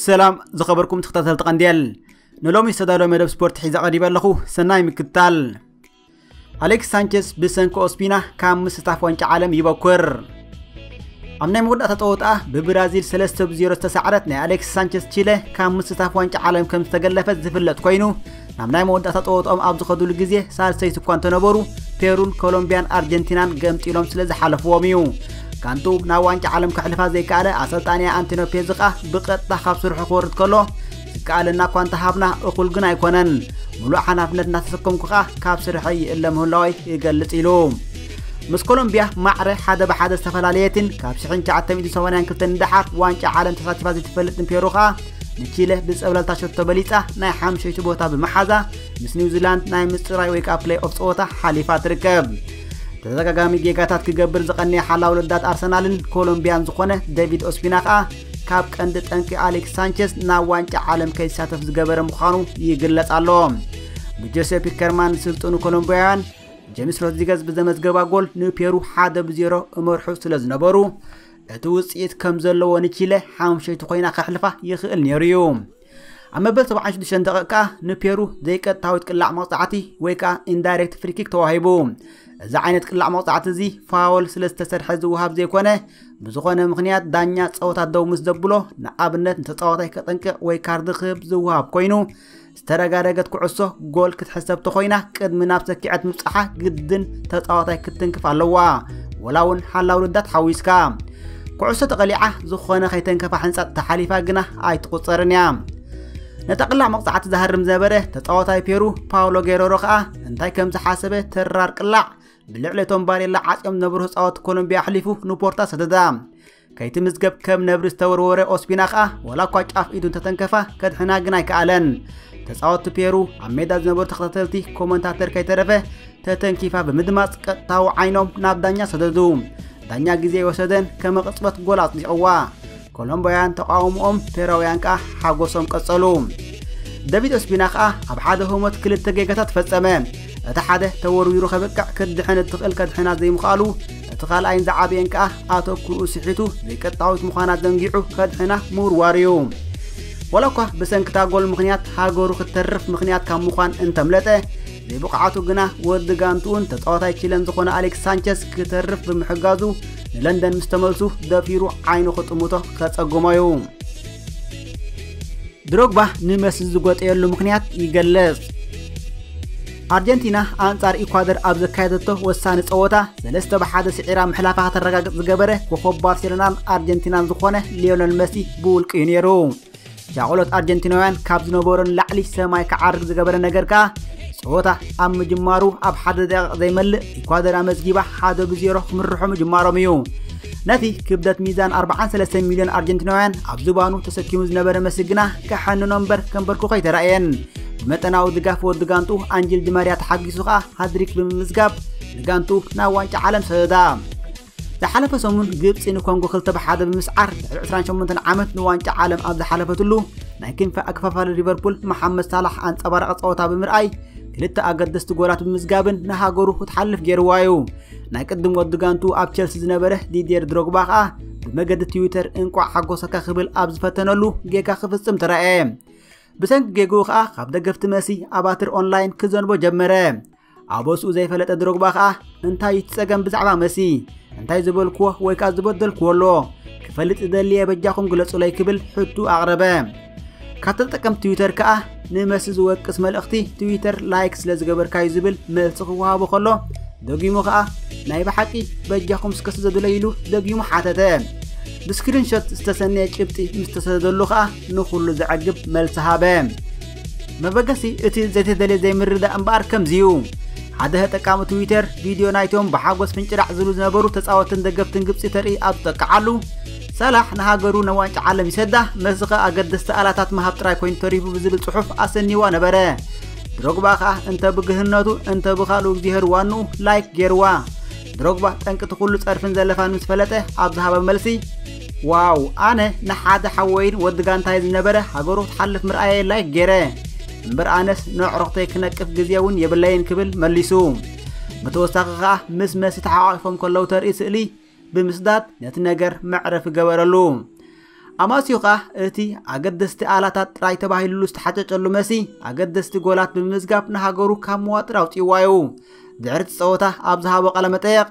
ሰላም ዝኸበርኩም ተኸታተልቲ ቀንዴል፣ ንሎሚ ዝተዳለወ መደብ ስፖርት ሒዘ ቀሪበ ኣለኹ። ሰናይ ምክትታል። ኣሌክስ ሳንቸዝ ብሰንኪ ኦስፒና ካብ ምስታፍ ዋንጫ ዓለም ይበኩር። ኣብ ናይ መወዳእታ ጸወታ ብብራዚል ሰለስተ ብ ዜሮ ዝተሳዕረት ናይ ኣሌክስ ሳንቸዝ ቺለ ካብ ምስታፍ ዋንጫ ዓለም ከም ዝተገለፈት ዝፍለጥ ኮይኑ፣ ናብ ናይ መወዳእታ ጸወትኦም ኣብ ዝኸድሉ ግዜ ሳልሰይቲ እኳ እንተነበሩ፣ ፔሩን ኮሎምቢያን ኣርጀንቲናን ገምጢሎም ስለ ዝሓለፍዎም እዩ። ጋንቱ ናብ ዋንጫ ዓለም ከሕልፋ ዘይከኣለ ኣሰልጣኒያ ኣንቶኒዮ ፔዝ ኸኣ ብቐጥታ ካብ ስርሑ ክወርድ ከሎ፣ ዝከኣለና እኳ እንተሃብና እኹል ግን ኣይኮነን። ሙሉእ ሓላፍነት እናተሰከምኩ ኸኣ ካብ ስርሐይ ይእለ ምህላወይ ይገልጽ ኢሉ። ምስ ኮሎምቢያ ማዕረ ሓደ ብሓደ ዝተፈላለየትን ካብ ሽሕን ትሽዓተ ሚእትን ሰማንያን ክልተን ንደሓር ዋንጫ ዓለም ተሳቲፋ ዘይትፈልጥን ፔሩ ኸኣ ንቺለ ብጸብለልታ ሸቶ በሊጻ ናይ ሓምሸይቲ ቦታ ብምሓዛ ምስ ኒውዚላንድ ናይ ምጽራይ ወይ ከዓ ፕሌይ ኦፍ ጸወታ ሓሊፋ ትርከብ። ተደጋጋሚ ጌጋታት ክገብር ዝቐነየ ሓላው ልዳት ኣርሰናልን ኮሎምቢያን ዝኾነ ዴቪድ ኦስፒና ኸኣ ካብ ቀንዲ ጠንቂ ኣሌክስ ሳንቸዝ ናብ ዋንጫ ዓለም ከይሳተፍ ዝገበረ ምዃኑ ይግለጽ ኣሎ። ብጆሴ ፒከርማን ዝስልጥኑ ኮሎምቢያውያን ጄምስ ሮድሪገዝ ብዘመዝገባ ጎል ንፔሩ ሓደ ብ ዜሮ እመርሑ ስለ ዝነበሩ፣ እቲ ውጽኢት ከም ዘለዎ ንቺለ ሓሙሸይቲ ኮይና ከሕልፋ ይኽእል ነይሩ እዩ። ኣብ መበል ሰብዓን ሽዱሽተን ደቂቕ ከኣ ንፔሩ ዘይቀጥታዊት ቅላዕ መቕጻዕቲ ወይ ከኣ ኢንዳይሬክት ፍሪኪክ ተዋሂቡ። እዚ ዓይነት ቅላዕ መቕጻዕቲ እዚ ፋውል ስለ ዝተሰርሐ ዝወሃብ ዘይኮነ፣ ብዝኾነ ምኽንያት ዳኛ ጸወታ ደው ምስ ዘብሎ፣ ንኣብነት ንተጻዋታይ ከጠንቅቕ ወይ ካርድ ክህብ ዝወሃብ ኮይኑ፣ ዝተረጋረገት ኩዕሶ ጎል ክትሕሰብ ተኾይና ቅድሚ ናብ ሰኪዐት ምብጻሓ ግድን ተጻዋታይ ክትትንክፍ ኣለዋ፣ ወላ እውን ሓላው ልዳት ሓዊስካ። ኩዕሶ ተቐሊዓ ዝኾነ ከይተንከፋ ሕንጻጥ ተሓሊፋ ግና ኣይትቑጸርን እያ። ነታ ቅላዕ መቕጻዕቲ ዝሃርም ዝነበረ ተጻዋታይ ፔሩ ፓውሎ ጌረሮ ከኣ እንታይ ከም ዝሓሰበ ተራር ቅላዕ ብልዕሊ እቶም ባሬላ ዓጽዮም ዝነበሩ ተጻወትቲ ኮሎምቢያ ኣሕሊፉ ንፖርታ ሰደዳ። ከይትምዝገብ ከም ነብሪ ዝተወርወረ ኦስፒና ከኣ ዋላ እኳ ጫፍ ኢዱ እንተተንከፋ ከድሕና ግን ኣይከኣለን። ተጻወትቲ ፔሩ ኣብ ሜዳ ዝነበሩ ተኸታተልቲ ኮመንታተር ከይተረፈ ተተንኪፋ ብምድማጽ ቀጥታዊ ዓይኖም ናብ ዳኛ ሰደዱ። ዳኛ ግዜ ይወሰደን ከመ ቅጽበት ጎል ኣጽዲቕዋ። ኮሎምቦያን ተቃውሞኦም ፔራውያን ከኣ ሓጎሶም ቀጸሉ። ዳቪድ ኦስፒና ከኣ ኣብ ሓደ ህሞት ክልተ ጌጋታት ፈጸመ። እቲ ሓደ ተወርዊሩ ከብቅዕ ክድሕን እትኽእል ከድሕና ዘይምኽኣሉ፣ እቲ ካልኣይን ዝዓበየን ከኣ ኣተኩርኡ ስሒቱ ዘይቀጥታዊት ምዃና ዘንጊዑ ከድሕና ምውርዋር እዩ። ወላ እኳ ብሰንክታ ጎል ምኽንያት ሃገሩ ክትተርፍ ምኽንያት ካብ ምዃን እንተምለጠ፣ ዘይብቕዓቱ ግና ወዲ ጋንትኡን ተጻዋታይ ቺለን ዝኾነ ኣሌክስ ሳንቸዝ ክተርፍ ብምሕጋዙ ንለንደን ምስ ተመልሱ ደፊሩ ዓይኑ ክጥምቶ ከጸግሞ እዩ። ድሮግባ ንመሲ ዝጎጠየሉ ምኽንያት ይገልጽ። ኣርጀንቲና ኣንጻር ኢኳደር ኣብ ዘካየደቶ ወሳኒ ጸወታ ሰለስተ ብሓደ ስዒራ ምሕላፋ ከተረጋግጽ ዝገበረ ኮኾብ ባርሴሎናን ኣርጀንቲናን ዝኾነ ሊዮነል መሲ ብውልቂ እዩ ነይሩ። ሻቕሎት ኣርጀንቲናውያን ካብ ዝነበሮ ንላዕሊ ሰማይ ክዓርግ ዝገበረ ነገር ከኣ ጸወታ ኣብ ምጅማሩ ኣብ ሓደ ደቂቕ ዘይመልእ ኢኳደር ኣመዝጊባ ሓደ ብ ዜሮ ክምርሑ ምጅማሮም እዩ። ነቲ ክብደት ሚዛን ኣርባዓን ሰለስተን ሚልዮን ኣርጀንቲናውያን ኣብ ዝባኑ ተሰኪሙ ዝነበረ መሲ ግና ከሐንኖ እምበር ከንበርክኾ ኣይተራእየን። ብመጠናዊ ድጋፍ ወዲ ጋንቱ ኣንጅል ዲማርያ ተሓጊሱ ከኣ ሃድሪክ ብምምዝጋብ ንጋንቱ ናብ ዋንጫ ዓለም ሰደዳ። ዝሓለፈ ሰሙን ግብጺ ንኮንጎ ክልተ ብሓደ ብምስዓር ድሕሪ ዕስራን ሸሞንተን ዓመት ንዋንጫ ዓለም ኣብ ዝሓለፈትሉ ናይ ክንፊ ኣከፋፋሊ ሊቨርፑል መሓመድ ሳላሕ ኣንጸባራቒ ጸወታ ብምርኣይ ክልተ ኣገደስቲ ጎላት ብምምዝጋብን ንሃገሩ ክትሓልፍ ገይርዋ እዩ። ናይ ቅድም ወዲ ጋንቱ ኣብ ቸልሲ ዝነበረ ዲድየር ድሮግባ ከኣ ብመገዲ ትዊተር እንቋዕ ሓጎሰካ ክብል ኣብ ዝፈተነሉ ጌጋ ክፍጽም ተራእየ። ብሰንኪ ጌግኡ ከኣ ካብ ደገፍቲ መሲ ኣባትር ኦንላይን ክዘንቦ ጀመረ። ኣበስኡ ዘይፈለጠ ድሮግባ ከኣ እንታይ እዩ እቲ ጸገም ብዛዕባ መሲ? እንታይ ዝበልክዎ ወይ ከኣ ዝበደልክዎ ኣሎ? ክፈልጥ ዝደሊ እየ በጃኹም ግለጹለይ ክብል ሕቱ ኣቕረበ። ካብ ተጠቀምቲ ትዊተር ከኣ ንመሲ ዝወቅስ መልእኽቲ ትዊተር ላይክ ስለ ዝገበርካዩ ዝብል መልሲ ክወሃቦ ከሎ ደጊሙ ከኣ ናይ ብሓቂ በጃኹም እስከ ስደዱለይ ኢሉ ደጊሙ ሓተተ። ብስክሪንሾት ዝተሰነየ ጭብጢ ምስ ተሰደደሉ ከኣ ንኹሉ ዘዕግብ መልሲ ሃበ። መበገሲ እቲ ዘይተደልየ ዘይምርዳእ እምበኣር ከምዚ እዩ። ሓደ ተጠቃሚ ትዊተር ቪድዮ ናይቶም ብሓጎስ ፍንጭራዕ ዝብሉ ዝነበሩ ተጻወትን ደገፍትን ግብጺ ተርኢ ኣብ ዝጠቅዓሉ፣ ሳላሕ ንሃገሩ ንዋንጫ ዓለም ይሰዳ፣ መሲኸ ኣገደስቲ ኣላታት ምሃብ ጥራይ ኮይኑ ተሪፉ ብዝብል ጽሑፍ ኣሰኒዋ ነበረ። ድሮግባ ከኣ እንተ ብግህነቱ እንተ ብኻልኡ እግዚኣብሔር ዋንኡ ላይክ ገይርዋ። ድሮግባ ጠንቂ እቲ ኩሉ ጸርፍን ዘለፋን ምስ ፈለጠ ኣብ ዝሃበ መልሲ፣ ዋው፣ ኣነ ንሓደ ሓወይን ወዲ ጋንታይ ዝነበረ ሃገሩ ክትሓልፍ ምርኣየ ላይክ ገይረ። እምበር ኣነስ ንኣዕሩኽተይ ክነቅፍ ግዜ እውን የብለይን ክብል መሊሱ። ብተወሳኺ ከኣ ምስ መሲ ተሓቋቒፎም ከለዉ ተርኢ ስእሊ ብምስዳድ ነቲ ነገር መዕረፊ ገበረሉ። ኣማስዩ ከኣ እቲ ኣገደስቲ ኣላታት ጥራይ ተባሂሉሉ ዝተሓጨጨሉ መሲ ኣገደስቲ ጎላት ብምምዝጋብ ንሃገሩ ካብ መዋጥር ኣውፅእዋ እዩ። ድሕሪ እቲ ፀወታ ኣብ ዝሃቦ ቃለ መጠየቕ፣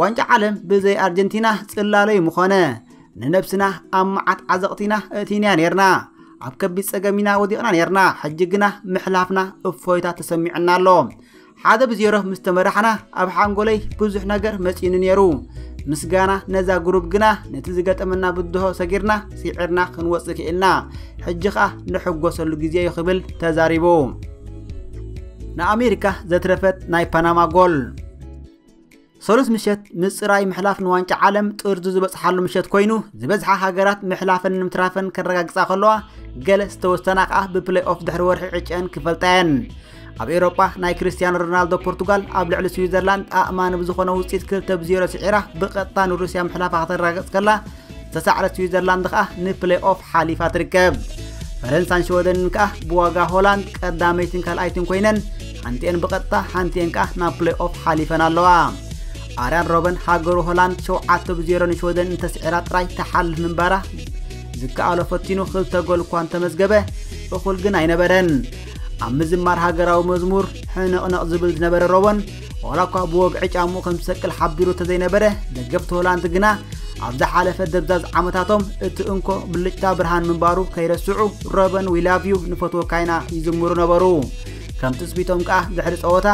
ዋንጫ ዓለም ብዘይ ኣርጀንቲና ፅላለዩ ምኾነ፣ ንነብስና ኣብ መዓት ዓዘቕቲና እቲንያ ነርና፣ ኣብ ከቢድ ፀገም ኢና ወዲቕና ነርና፣ ሕጂ ግና ምሕላፍና እፎይታ ተሰሚዑና ኣሎ። ሓደ ብዜሮ ምስ ተመራሕና ኣብ ሓንጎለይ ብዙሕ ነገር መፂኡኒ ነይሩ። ምስጋና ነዛ ግሩብ ግና ነቲ ዝገጠመና ብድሆ ሰጊርና ስዒርና ክንወፅእ ክኢልና። ሕጂ ኸኣ ንሕጎሰሉ ግዜ እዩ ክብል ተዛሪቡ። ንኣሜሪካ ዘትረፈት ናይ ፓናማ ጎል። ሰሉስ ምሸት ምፅራይ ምሕላፍ ንዋንጫ ዓለም ጥርዙ ዝበፅሓሉ ምሸት ኮይኑ ዝበዝሓ ሃገራት ምሕላፈን ንምትራፈን ከረጋግፃ ከለዋ ገለ ዝተወሰና ከዓ ብፕሌይ ኦፍ ድሕሪ ወርሒ ዕጨን ክፈልጣ እየን። ኣብ ኤሮጳ ናይ ክርስቲያኖ ሮናልዶ ፖርቱጋል ኣብ ልዕሊ ስዊዘርላንድ ኣእማኒ ብዝኾነ ውፅኢት ክልተ ብዜሮ ስዒራ ብቐጥታ ንሩስያ ምሕላፋ ከተረጋግፅ ከላ ዝተሳዕረት ስዊዘርላንድ ከዓ ንፕሌይ ኦፍ ሓሊፋ ትርከብ። ፈረንሳን ሽወደንን ከዓ ብዋጋ ሆላንድ ቀዳመይትን ካልኣይትን ኮይነን ሓንቲኤን ብቐጥታ ሓንቲኤን ከዓ ናብ ፕሌይ ኦፍ ሓሊፈን ኣለዋ። ኣርያን ሮበን ሃገሩ ሆላንድ ሸውዓተ ብዜሮ ንሽወደን እንተስዒራ ጥራይ ተሓልፍ ምንባራ ዝከኣሎ ፈቲኑ ክልተ ጎል እኳ እንተመዝገበ እኹል ግን ኣይነበረን። ኣብ ምዝማር ሃገራዊ መዝሙር ሕንቕንቕ ዝብል ዝነበረ ሮበን ዋላ እኳ ብወግዒ ጫምኡ ከም ዝሰቅል ሓቢሩ ተዘይነበረ ደገፍቲ ሆላንድ ግና ኣብ ዝሓለፈ ደብዛዝ ዓመታቶም እቲ እንኮ ብልጭታ ብርሃን ምንባሩ ከይረስዑ ሮበን ዊላቭዩ ንፈትወካይና ይዝምሩ ነበሩ። ከም ትፅቢቶም ከዓ ድሕሪ ፀወታ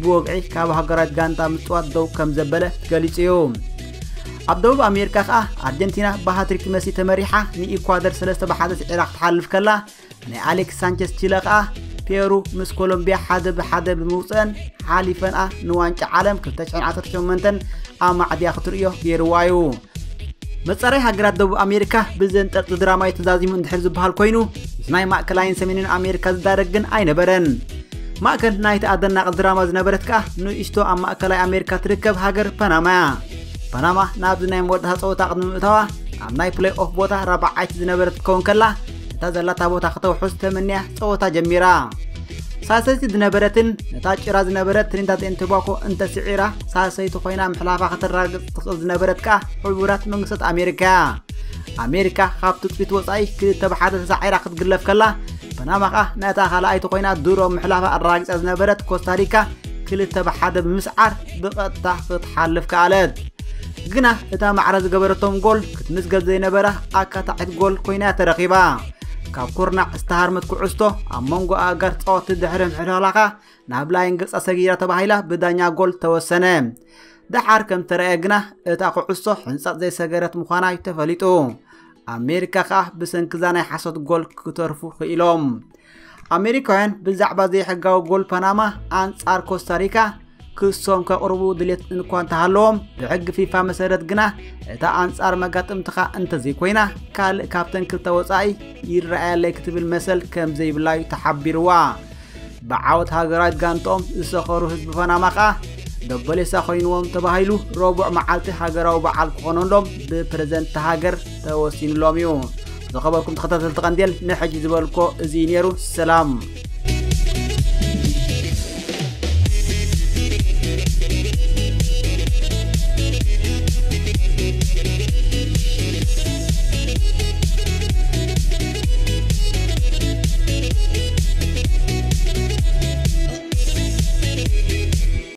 ብወግዒ ካብ ሃገራዊት ጋንታ ምፅዋት ደው ከም ዘበለ ገሊፁ እዩ። ኣብ ደቡብ ኣሜሪካ ከዓ ኣርጀንቲና ብሃትሪክ መሲ ተመሪሓ ንኢኳደር ሰለስተ ብሓደ ስዒራ ክትሓልፍ ከላ ናይ ኣሌክስ ሳንቸስ ቺለ ከዓ ፔሩ ምስ ኮሎምቢያ ሓደ ብሓደ ብምውፅአን ሓሊፈንኣ ንዋንጫ ዓለም ክልተ ሽሕን ዓሰርተ ሸሞንተን ኣማዕድያ ክትርእዮ ገይርዋ እዩ። መፃረይ ሃገራት ደቡብ ኣሜሪካ ብዘንጠርጢ ድራማ እዩ ተዛዚሙ እንድሕር ዝበሃል ኮይኑ ምስ ናይ ማእከላይን ሰሜንን ኣሜሪካ ዝዳረግ ግን ኣይነበረን። ማእከል ናይቲ ኣደናቂ ድራማ ዝነበረት ከዓ ንእሽቶ ኣብ ማእከላይ ኣሜሪካ ትርከብ ሃገር ፓናማ እያ። ፓናማ ናብዚ ናይ መወዳእታ ፀወታ ቅድሚ ምእታዋ ኣብ ናይ ፕሌይ ኦፍ ቦታ ራብዓይቲ ዝነበረት ክትከውን ከላ እታ ዘላታ ቦታ ከተውሕስ ተመንያ ፀወታ ጀሚራ። ሳሰይቲ ዝነበረትን ነታ ጭራ ዝነበረት ትሪንዳድ ኤንድ ቶባኮ እንተስዒራ ሳሰይቲ ኮይና ምሕላፋ ከተረጋግፅ ትኽእል ዝነበረት ከዓ ሕቡራት መንግስታት ኣሜሪካ እያ። ኣሜሪካ ካብ ትፅቢት ወፃኢ ክልተ ብሓደ ተሳዒራ ክትግለፍ ከላ ፓናማ ከዓ ነታ ካልኣይቲ ኮይና ድሮ ምሕላፋ ኣረጋጊፃ ዝነበረት ኮስታሪካ ክልተ ብሓደ ብምስዓር ብቐጥታ ክትሓልፍ ከኣለት። ግና እታ ማዕረ ዝገበረቶም ጎል ክትምዝገብ ዘይነበራ ኣካታዒት ጎል ኮይና ተረኺባ። ካብ ኩርናዕ ዝተሃርመት ኩዕስቶ ኣብ መንጎ ኣእጋር ተፃወትቲ ድሕሪ ምሕላኻ ናብ ላይን ገፃ ሰጊራ ተባሂላ ብዳኛ ጎል ተወሰነ። ደሓር ከም ተረኣየ ግና እታ ኩዕስቶ ሕንፃፅ ዘይሰገረት ምዃና እዩ ተፈሊጡ። ኣሜሪካ ከዓ ብሰንክዛ ናይ ሓሶት ጎል ክተርፉ ክኢሎም። ኣሜሪካውያን ብዛዕባ ዘይሕጋዊ ጎል ፓናማ ኣንጻር ኮስታሪካ ክሶም ከቕርቡ ድሌት እንኳ እንተሃለዎም ብሕጊ ፊፋ መሰረት ግና እታ ኣንጻር መጋጥምትኻ እንተዘይኮይና ካልእ ካብተን ክልተ ወጻኢ ይረኣየለይ ክትብል መሰል ከም ዘይብላ እዩ ተሓቢርዋ። ብዓወት ሃገራዊት ጋንትኦም ዝሰኸሩ ህዝቢ ፓናማ ከዓ ደበሌሳ ኮይንዎም ተባሂሉ ረቡዕ መዓልቲ ሃገራዊ በዓል ክኾነሎም ብፕረዚደንት እታ ሃገር ተወሲኑሎም እዩ። ዝኸበርኩም ተኸታተልቲ ቀንዴል ንሕጂ ዝበልኮ እዚ እዩ ነይሩ። ሰላም።